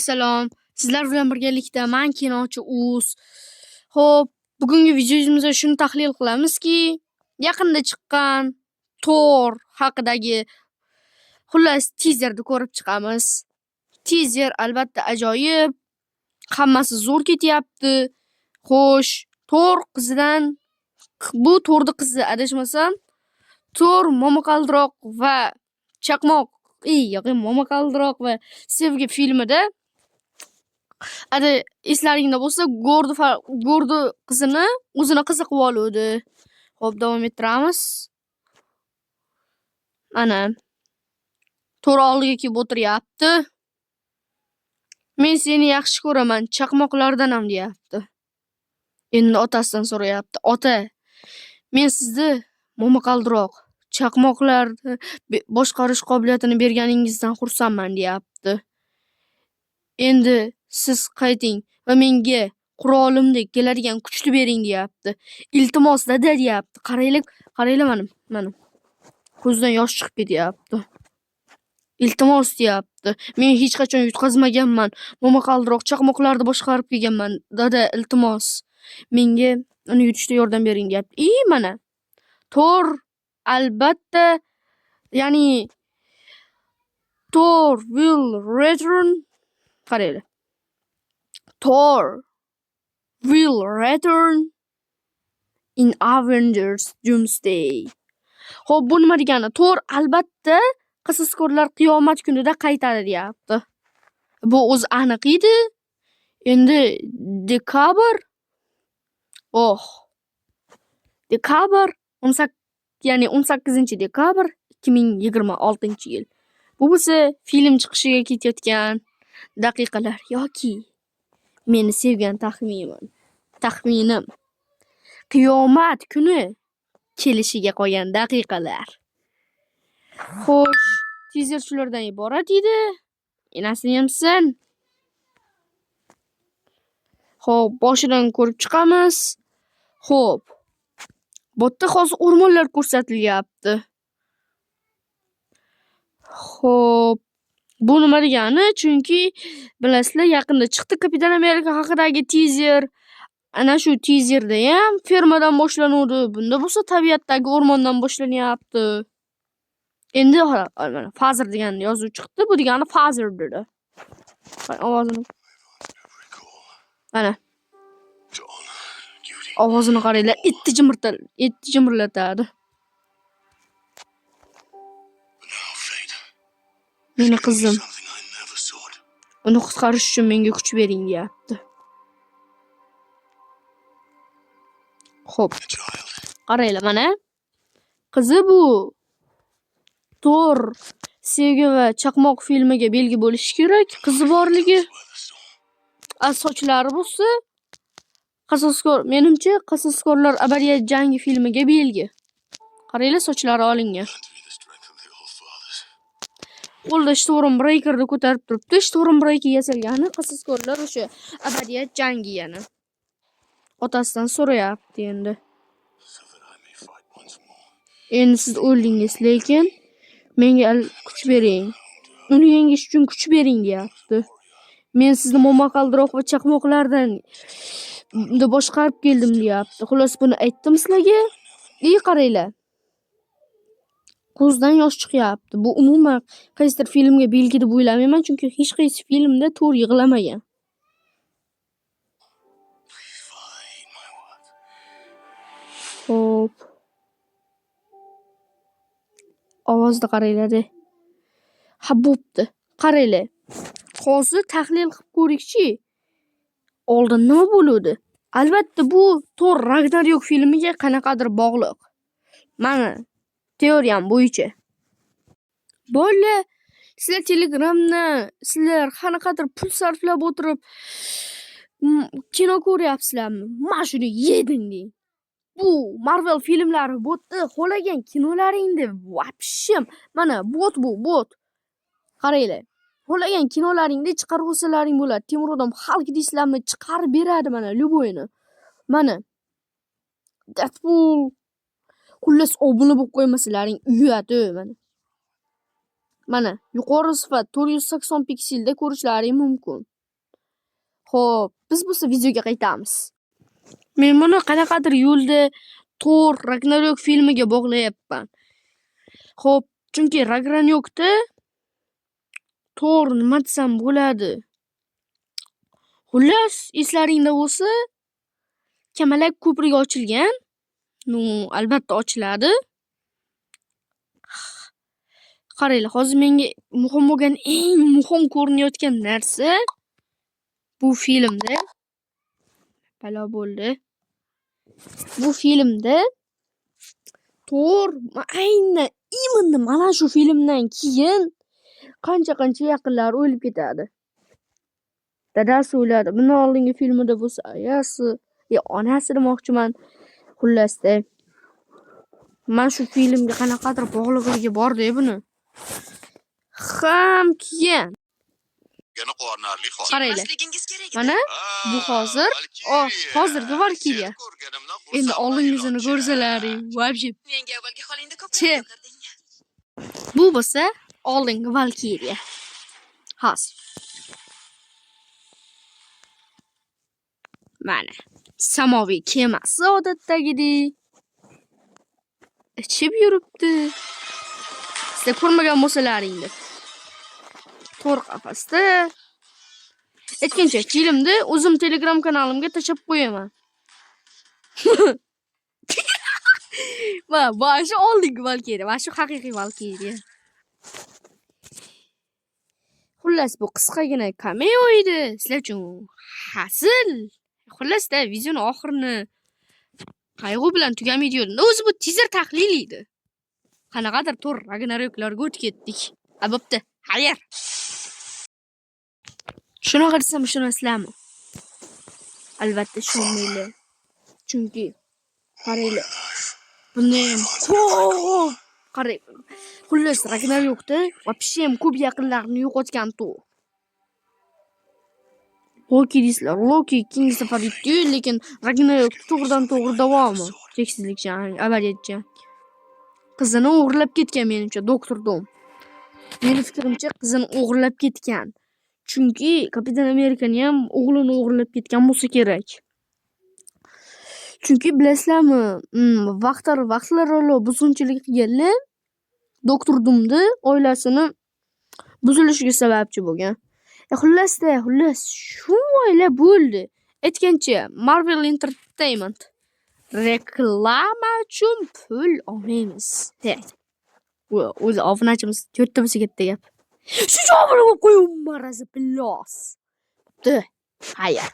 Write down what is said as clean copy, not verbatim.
Salom. Sizlar bilan birgalikda men Kinochi Uz. Xo'p, bugungi videomizda shuni tahlil qilamizki, yaqinda chiqqan Thor haqidagi xullas tizerni ko'rib chiqamiz. Tizer albatta ajoyib, hammasi zo'r ketyapti. Xo'sh, Thor qizidan bu Thorni qizi adashmasam, Thor momaqaldiroq va chaqmoq, yo'q, momaqaldiroq va sevgi filmida ada eslaringda bo'lsa, Gordi qizini o'zini qizi qilib oluvdi. Xo'p, davom ettiramiz. Ana. Thor oldiga kelib o'tiryapti. Men seni yaxshi ko'raman, chaqmoqlardan ham deyapti. Endi otasidan so'rayapti. Ota, men sizni momaqaldiroq, chaqmoqlarni boshqarish qobiliyatini berganingizdan xursandman deyapti. Endi siz qayting va menga qurolimdek keladigan kuchni bering deyapti. Iltimos dada deyapti. Qaranglar, qaranglar mana, mana. Ko'zidan yosh chiqib ketyapti. Iltimos deyapti. Men hech qachon yutqazmaganman. Momaqaldiroq chaqmoqlarni boshqarib kelganman. Dada, iltimos. Menga uni yutishda yordam bering deyapti. I mana. Thor albatta, ya'ni Thor will return. Qaranglar. Thor will return in Avengers Doomsday. Xo'p, bu nima degani? Thor albatta Qasoskorlar qiyomat kunida qaytadi deyapti. Bu o'zi aniq edi. Endi dekabr, oh. Dekabr 18, ya'ni 18-dekabr 2026-yil. Bu bo'lsa film chiqishiga ketayotgan daqiqalar yoki meni sevgan taxminim. Qiyomat kuni kelishiga qolgan daqiqalar. Xo'sh, tizer shulardan iborat edi. Enasini yemsin. Xo'p, boshidan ko'rib chiqamiz. Xo'p. Bu yerda hozir o'rmonlar ko'rsatilyapti. Xo'p, bu nima degani? Chunki bilasizlar, yaqinda chiqdi Kapitan Amerika haqidagi tizer. Ana shu tizerda ham fermadan boshlanuvdi. Bunda bo'lsa tabiatdagi o'rmondan boshlanyapti. Endi mana Father degan yozuv chiqdi. Bu degani Father dedi. Ovozini. Mana. Ovozini qaranglar, itni jimirlatadi. Meni qizim. Uni qutqarish uchun menga kuch bering deyapti. Xo'p. Qaranglar mana. Qizi bu Thor sevgi va chaqmoq filmiga belgi bo'lishi kerak, qizi borligi. A sochlari bo'lsa Qasoskor, menimcha Qasoskorlar abadiyat jangi filmiga belgi. Qaranglar, sochlari olingan. Qo'lda Stormbreakerni ko'tarib turibdi. Stormbreaker yasalgani Qasoskorlar o'sha abadiyat jangi yana. Otasidan so'rayapti endi. Endi siz o'ldingiz, lekin menga kuch bering. Uni yengish uchun kuch bering deyapti. Men sizni momaqaldiroq va chaqmoqlardan boshqarib keldim deyapti. Xullas, buni aytdim sizlarga. I qaranglar. Ko'zdan yosh chiqyapti. Bu umuman qaysidir filmga belgi deb o'ylamayman, chunki hech qaysi filmda Thor yig'lamagan. Xo'p. Ovozni qaranglar-da. Ha, bo'pti. Qaranglar. Hozir tahlil qilib ko'rikchi. Oldin nima bo'luvdi? Albatta bu Thor Ragnarok filmiga qanaqadir bog'liq. Mana teoriyam bo'yicha. Bolalar, sizlar Telegramdan sizlar qanaqadir pul sarflab o'tirib kino ko'ryapsizlarmi? Mana shuni yeding deng. Bu Marvel filmlari bu yerda xohlagan kinolaringni вообще mana bot bu bot. Qaranglar. Xohlagan kinolaringni chiqarib olsalaring bo'ladi. Temir odam Hulk deysizlarmi? Chiqarib beradi mana любойni. Mana Deadpool. Xullas obuna bo'lib qo'ymasalaring uyat, mana. Mana, yuqori sifat 480 pikselda ko'rishlaring mumkin. Xo'p, biz bo'lsa videoga qaytamiz. Men buni qanaqadir yo'lda Thor Ragnarok filmiga bog'layapman. Xo'p, chunki Ragnarokda Thor nima desam bo'ladi? Xullas, eslaringda bo'lsa, kamalak ko'prigi ochilgan. Ну, albatta ochiladi. Qaranglar, hozir menga muhim bo'lgan, eng muhim ko'rinayotgan narsa bu filmda balo bo'ldi. Bu filmda Thor aynan, именно mana shu filmdan keyin qancha-qancha yaqinlari o'lib ketadi. Dadasi o'ladi. Bundan oldingi filmida bo'lsa ayasi, yo onasi demoqchiman. Xullas-da, mana shu filmga qanaqadir bog'liqligi bor-da buni. Ham keyin Yana quvonarli hol. Qaranglar. Kiymasligingiz kerak edi. Mana bu hozir, oh, hozirgi Valkiriya. Seni ko'rganimdan Endi xursandman, oldingisini iloncha. ko'rsalaring, вообще. Menga avvalgi holingda ko'proq Che. yoqarding. Bu bo'lsa oldingi Valkiriya. Hozir. Mana samoviy kemasi odatdagidek ichib yuribdi. Sizlar ko'rmagan bo'lsalaringni. To'r qafasda. Aytgancha, filmni o'zim Telegram kanalimga tashlab qo'yaman. Va mana shu oldingi Valkiriya, mana shu haqiqiy Valkiriya. Xullas, bu qisqagina cameo edi. Sizlar uchun hazil. Xullas-da, videoni oxirini qayg'u bilan tugamaydi. O'zi bu teaser tahlil edi. Qanaqadir Thor Ragnaroklarga o'tib ketdik. Ha, bo'pti. Xayr. Shunaqa desam ishonasizlarmi? Albatta ishonmanglar. Chunki qaranglar. Buni ham ko'p qarang. Xullas, Ragnarokda вообще ham ko'p yaqinlarini yo'qotgan Thor. Loki deysizlar. Loki keyingi safar yutdi-yu, lekin Ragnarok to'g'ridan to'g'ri davomi. Cheksizlik jang, abadiyat jang. Qizini o'g'irlab ketgan menimcha Doktor Doom. Meni fikrimcha, qizini o'g'irlab ketgan. Chunki Kapitan Amerikani ham o'g'lini o'g'irlab ketgan bo'lsa kerak. Chunki bilasizlarmi, vaqtlar buzg'unchilik qilganlar Doktor Doomni oilasini buzilishiga sababchi bo'lgan. Xullas-da, xullas, shu oila bo'ldi. Aytgancha, Marvel Entertainment reklama uchun pul olmaymiz. O'zi obunachimiz to'rtta bo'lsa katta gap. Shuncha obuna bo'lib qo'yib marozi bilos. Bo'pti. Xayr.